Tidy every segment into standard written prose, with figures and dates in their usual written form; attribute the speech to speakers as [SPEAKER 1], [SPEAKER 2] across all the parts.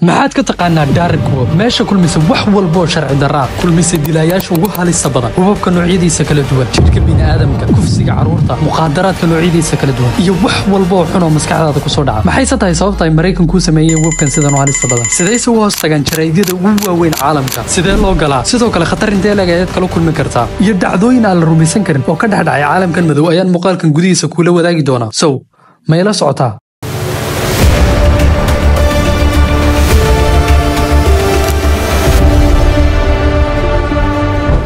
[SPEAKER 1] Maxaad ka taqaanaa dark web? Meesha kulmisa wax walba oo sharci darraa, kulmisa dilaayaasha ugu halista badan, hubabka noocyadiisa kala duwan, jidhka bini'aadamka, kufsiga carruurta, muqaadaraadka noocyadiisa kala duwan iyo wax walba oo xun oo maskaxdaada kusoo dhaca. Maxayse tahay sababta ay Maraykanku u sameeyeen webkan sidan u halista badan? Sidayse u hoos tagaan jaraa'idyada ugu waaweyn caalamka? Sidee loo galaa? Sidoo kale khatar intee le'eg ayaad kala kulmi kartaa? Iyo dhacdooyin aan la rumaysan karin oo ka dhex dhacay caalamkan madow ayaan muuqaalkan gudihiisa kuula wadaagi doonaa. Sow ma ila socotaa?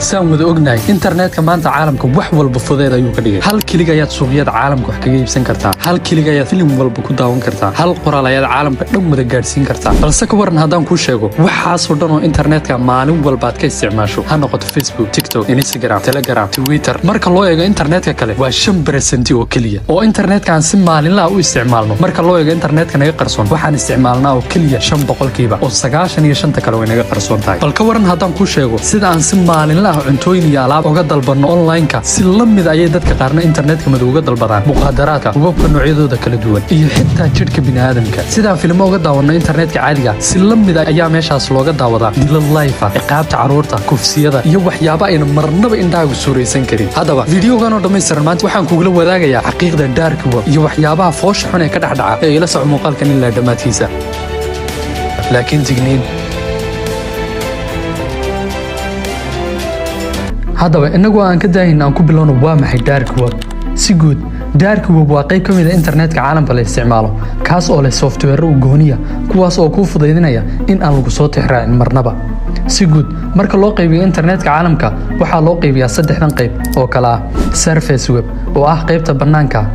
[SPEAKER 1] Saan wada ognahay, internetka maanta caalamka wax walba fudeed ayuu ka dhigay. Hal click ayaad suuqyada caalamka wax kaga iibsan kartaa, hal click ayaad filim walba ku daawan kartaa, hal qoraal ayaad caalamka dhan wada gaadhsiin kartaa. Balse ka waran haddaan kuu sheego waxaasoo dhan oo internetka maalin walba aad ka isticmaasho, ha noqoto Facebook, TikTok, Instagram, Telegram, Twitter, marka loo eego internetka kale waa 5% oo keliya oo internetka aan si maalinlaha u isticmaalno. Marka loo eego internetka naga qarsoon, waxaan isticmaalnaa oo keliya 5%, oo 95-ta kale way naga qarsoon tahay. Bal ka waran haddaan kuu sheego sida aan si maalinlaha cuntooyin iyo alaab uga dalbanno online-ka, si la mid ayay dadka qaarna internetka madow uga dalbadaan muqaadaraadka, hubabka noocyadooda kala duwan iyo xitaa jidhka bini'aadamka. Sidaan filmo uga daawanno internetka caadiga, si la mid ayaa meeshaas looga daawadaa dilal live ah, ciqaabta carruurta, kufsiyada iyo waxyaabo ayna marnaba indhahaagu suuraysan karin. Haddaba videogan oo dhammaystiran maanta waxaan kugula wadaagayaa xaqiiqda dark web iyo waxyaabaha foosha xun ee ka dhex dhaca. Ee ila soco muuqaalkan ilaa dhammaadkiisa. Laakiin digniin. Haddaba innagoo aan ka daahin, aan ku bilowno waa maxay dark web? Si guud, dark web waa qayb ka mid a internetka caalamka la isticmaalo, kaas oo leh software u gooniya, kuwaas oo kuu fudaydinaya in aan lagu soo tixraacin marnaba. Si guud marka loo qaybiyo internetka caalamka, waxaa loo qaybiyaa saddexdan qayb oo kale ah: surface web oo ah qaybta bannaanka,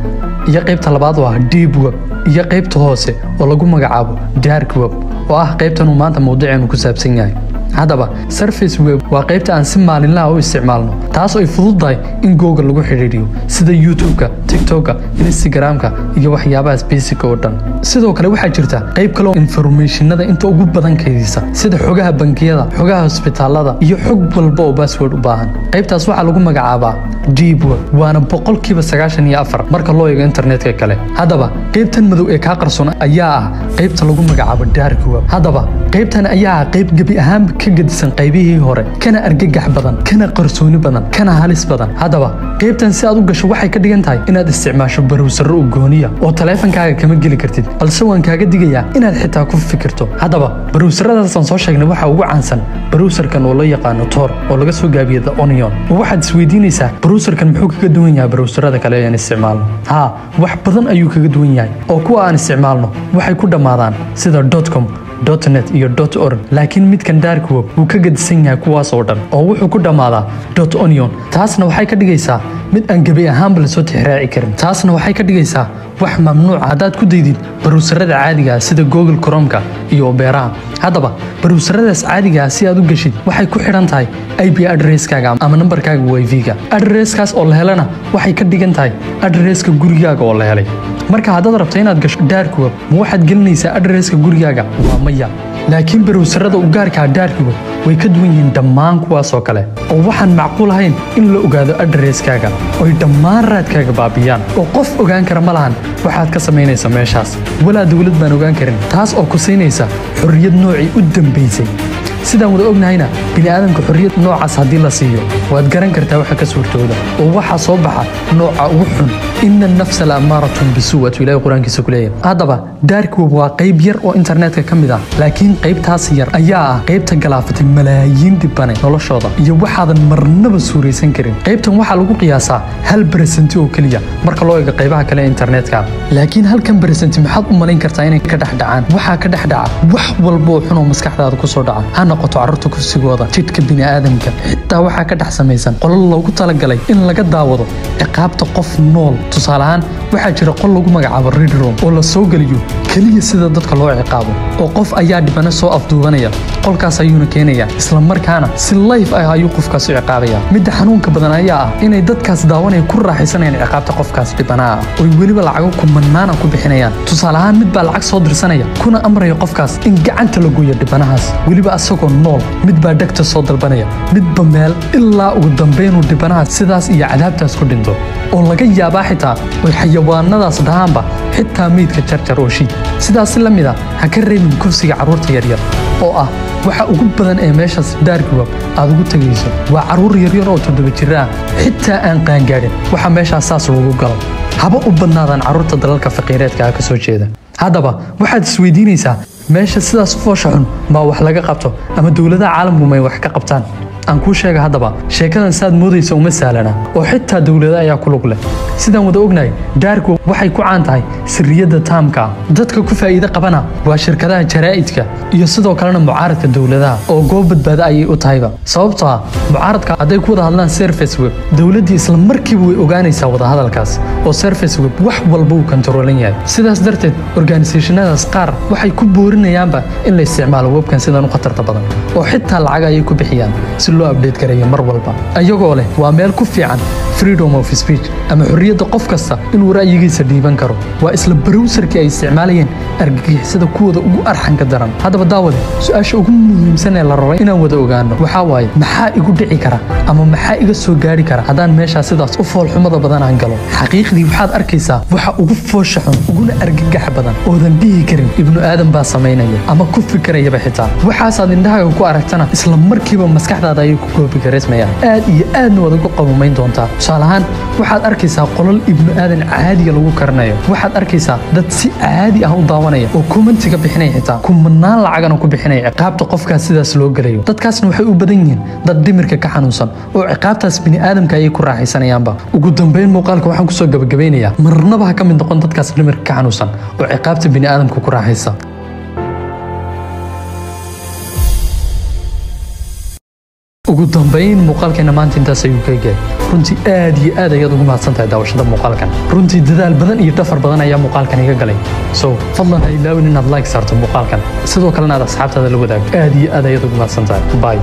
[SPEAKER 1] iyo qaybta labaad oo ah deep web, iyo qaybta hoose oo lagu magacaabo dark web oo ah qaybtan uu maanta mawduuceenu ku saabsan yahay. Haddaba surface web waa qaybta aan si maalinlaha u isticmaalno, taas oo ay fududahay in Google lagu xidhiidhiyo, sida YouTube-ka, TikTok-ka, Instagram-ka iyo waxyaabahaas basic oo dhan. Sidoo kale waxaa jirta qayb kaloo informationada inta ugu badan kaydisa, sida xogaha bangiyada, xogaha hosbitaalada iyo xog walba oo password u baahan. Qaybtaas waxaa lagu magacaabaa deep web, waana 94% marka loo eego internetka kale. Haddaba qaybtan madow ee kaa qarsoon ayaa ah qaybta lagu magacaabo dark web. Haddaba qaybtan ayaa ah qayb gebi ahaanba ka gedisan qaybihii hore, kana argagax badan, kana qarsooni badan, kana halis badan. Haddaba qaybtan si aad u gasho waxay ka dhigan tahay inaad isticmaasho browserro u gooniya oo taleefankaaga kama geli kartid, balse waan kaaga digayaa inaad xitaa ku fikirto. Haddaba browseradaasaan soo sheegnay waxaa ugu caansan browserkan oo loo yaqaano Tor, oo laga soo gaabiyo The Onion. Waxaad isweydiinaysaa, browserkan muxuu kaga duwan yahay browserada kale ee aan isticmaalno? Haa, wax badan ayuu kaga duwan yahay, oo kuwa aan isticmaalno waxay ku dhammaadaan sida .com, .net iyo .org, laakiin midkan dark web wuu ka gedisan yahay kuwaas oo dhan, oo wuxuu ku dhammaadaa .onion. Taasna waxay ka dhigaysaa mid aan gebi ahaanba lasoo tixraaci karin. Taasna waxay ka dhigaysaa wax mamnuuca haddaad ku daydid browserada caadiga ah sida Google Chromeka iyo Operaha. Haddaba browseradaas caadiga ah si aad u geshid waxay ku xidhan tahay IP addresskaaga ama nambarkaaga wifi-ga. Addresskaas oo la helana waxay ka dhigan tahay addresska gurigaaga oo la helay. Marka haddaad rabto inaad gasho dark web, ma waxaad gelinaysaa addresska gurigaaga? Waa maya. Laakiin browserada u gaarka ah dark web way ka duwan yihiin dhammaan kuwaas oo kale, oo waxaan macquul ahayn in la ogaado addresskaaga oy dhammaan raadkaaga baabiyaan, oo qof ogaan kara ma lahan waxaad ka samaynaysa meeshaas, walaa dowlad baan ogaan karin, taas oo ku siinaysa xorriyad noocii u dambaysay. Sidaan wada ognahayna, bini'aadamka xorriyad noocaas haddii la siiyo, waad garan kartaa waxa ka suurtooda, oo waxaa soo baxa nooca ugu xun. Ina nafsa la amaaratun bisuu, waatuu Ilahay Qur-aankiisa ku leeyahay. Haddaba dark web waa qayb yar oo internetka ka mid ah, laakiin qaybtaas yar ayaa ah qaybta galaafatay malaayiin dhibane noloshooda iyo waxaadan marnaba suuraysan karin. Qaybtan waxaa lagu qiyaasaa 1% oo keliya marka loo eego qaybaha kale ee internetka. Laakiin halkan percent maxaad u malayn kartaa inay ka dhex dhacaan? Waxaa ka dhex dhaca wax walba oo xun oo maskaxdaada kusoo dhaca, ha noqoto carruurta kufsigooda, jidhka bini'aadamka. Xitaa waxaa ka dhex samaysan qolal loogu talagalay in laga daawado ciqaabta qof nool. Tusaale ahaan, waxaa jira qol lagu magacaabo Red Room oo la soo geliyo keliya sida dadka loo ciqaabo, oo qof ayaa dhibano soo afduubanaya, qolkaas ayuuna keenaya, isla markaana si live ah ayuu qofkaas u ciqaabaya. Midda xanuunka badan ayaa ah inay dadkaas daawanaya ku raaxaysanayaan ciqaabta qofkaas dhibanaha ah, oy weliba lacago kumanaana ku bixinayaan. Tusaale ahaan, mid baa lacag soo dirsanaya kuna amraya qofkaas in gacanta la gooyo dhibanahaas, weliba asagoo nool. Mid baa dhegta soo dalbanaya, midba meel, ilaa ugu dambeynuu dhibanahaas sidaas iyo cadaabtaas ku dhinto, oo laga yaabaa xitaa oy xayawaan Xayawaanadaas dhahaanba xitaa meydka jarjar oo shiid. Sidaas la mid a ha ka reebin kufsiga carruurta yaryar, oo ah waxa ugu badan ee meeshaas dark web aad ugu tegayso waa carruur yaryar oo 7 jir ah, xitaa aan qaangaadhin. Waxa meeshaas saas lagu galo haba u badnaadaan carruurta dalalka faqiireedka ah ka soo jeeda. Haddaba waxaad isweydiinaysaa, meesha sidaas foosha xun maa wax laga qabto ama dowladaha caalamku may wax ka qabtaan? Aan kuu sheega haddaba, sheekadan saad moodaysa uma sahlana, oo xitaa dowlado ayaa ku lug leh. Sidaan wada ognahay, dark web waxay ku caan tahay sirriyadda taamka ah. Dadka ku faa'iido qabana waa shirkadaha jaraa'idka iyo sidoo kalena mucaaradka dowladaha, oo goob badbaado ayay u tahayba, sababtoo ah mucaaradka hadday ku wada hadlaan surface web, dowladdii isla markiiba way ogaanaysaa wadahadalkaas, oo surface web wax walba uu kontaroolan yahay. Sidaas darteed organisationadaas qaar waxay ku boorinayaanba in la isticmaalo webkan sidan u khatarta badan, oo xitaa lacag ayay ku bixiyaan si loo update gareeyo mar walba, ayagoo leh waa meel ku fiican freedom of speech ama xorriyadda qof kasta inuu ra'yigiisa dhiiban karo. Waa isla browserkii ay isticmaalayeen argagixisada kuwooda ugu arxanka daran. Haddaba daawade, su-aasha ugu muhiimsan ee la rabay inaan wada ogaano waxaa waaye, maxaa igu dhici kara ama maxaa iga soo gaari kara haddaan meeshaa sidaas u foolxumada badan aan galo? Xaqiiqdii waxaad arkaysaa waxa ugu foosha xun uguna argagaxa badan oodan dhihi karin ibnu aadan baa samaynaya ama ku fikirayaba xitaa. Waxaasaad indhahaaga ku aragtana isla markiiba maskaxdaada ayay ku koobi-garaysmayaan, aad iyo aadna waad ugu qabumayn doontaa. Tusaale ahaan, waxaad arkaysaa qolal ibnu aadan caadiga lagu karinayo, waxaad arkaysaa dad si caadi ah u daawanaya oo commentiga bixinaya, xitaa kumanaan lacagana ku bixinaya ciqaabta qofkaas sidaas loo gelayo. Dadkaasna waxay u badan yihiin dad dhimirka ka xanuunsan, oo ciqaabtaas bini'aadamka ayay ku raaxaysanayaanba. Ugu dambeyn muuqaalka waxaan kusoo gabagabeynayaa, marnaba ha ka mid noqon dadkaas dhimirka ka xanuunsan oo ciqaabta bini'aadamka ku raaxaysa. Ugu dambeyn muuqaalkeena maanta intaas ayuu ka egyahay. Runtii aad iyo aad ayaad ugu mahadsan tahay daawashada muuqaalkan. Runtii dadaal badan iyo dhafar badan ayaa muuqaalkan iga galay, so fadlan ha ilaawin inaad like saarto muuqaalkan, sidoo kalena aad asxaabtaada la wadaagto. Aad iyo aad ayaad ugu mahadsan tahay. Bye.